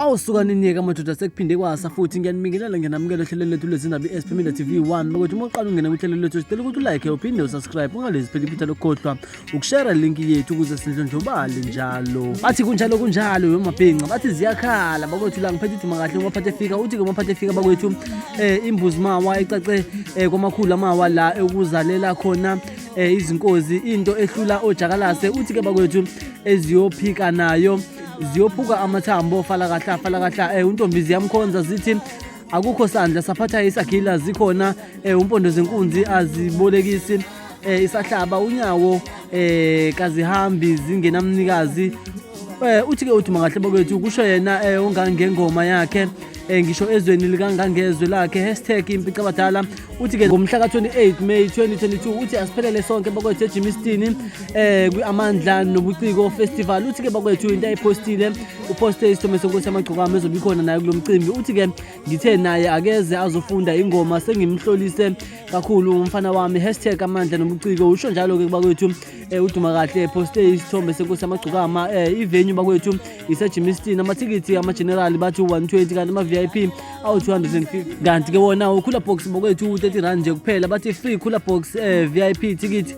Awusuka niniyeka amadoda, sekuphinde kwasa futhi. Ngiyanibingelela, ngiyanamukela ohlelweni lethu lwezindaba i-SP Media TV 1. Bakwethu, uma uqala ungena kuhlelo lethu, sicela ukuthi ulike uphinde usubscribe, ungalezi phela iphutha lokukhohlwa ukushare link yethu ukuze sindlondlobale njalo. Bathi kunjalo kunjalo yomabhinca, bathi ziyakhala bakwethu. La ngiphethe iduma kahle umaphathe efika, uthi-ke umaphathe efika bakwethu, imbuzi mawa ecace kwamakhulu amawa la ekuzalela khona izinkozi, into ehlula ojakalase. Uthi-ke bakwethu, eziyophika nayo ziyophuka amathambo. Falakahla falakahla, untombi ziyamkhonza, zithi akukho sandla saphatha isagila, zikhona umpondo zenkunzi azibolekisi, isahlaba unyawo, kazihambi zingenamnikazi. Uthi-ke uDuma kahle bakwethu, kusho yena ongangengoma yakhe, ngisho ezweni likangangezwe lakhe, #impicabadala. Uthi-ke ngomhla ka-28 May 2022, uthi asiphelele sonke bakwethu eGermiston kwi-Amandla Nobuciko Festival. Uthi-ke bakwethu, into ayiphostile, uposte isithombe senkosi yamagcokama ezobe ikhona naye kulo mcimbi. Uthi-ke, ngithe naye akeze azofunda ingoma, sengimhlolise kakhulu umfana wami, #AmandlaNobuciko. Usho njalo-ke bakwethu, uDuma kahle poste isithombe senkosi yamagcokama. I-venue bakwethu iseGermiston. Amathikithi ama-general bathi 120, kanti ama-VIP awu-250, kanti-ke wona ucooler box bakwethu u-30 rand nje kuphela. Bathi free cooler box, VIP ticket,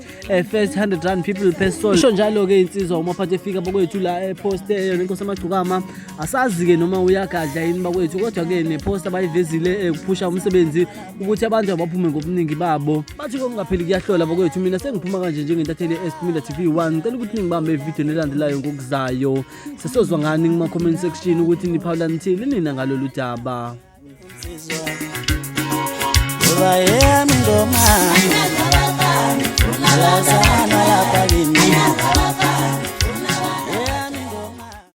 first R100 people per soul. Isho njalo-ke insizwa umaphathi efika bakwethu la eposte yona inkosi amagcokama. Asazi-ke noma uyagadla yini bakwethu, kodwa-ke neposta bayivezile, kuphusha umsebenzi ukuthi abantu abaphume ngobuningi babo. Bathi kokungapheli kuyahlola bakwethu. Mina sengiphuma kanje njengentatheli ye-SP Media TV 1. Ngicela ukuthi ningibambe evidiyweni elandelayo ngokuzayo. Sesozwa ngani kuma-comment section ukuthi niphawula nithini nina ngalolu daba. Ngoba yami ingoma, lazana lapha kimi.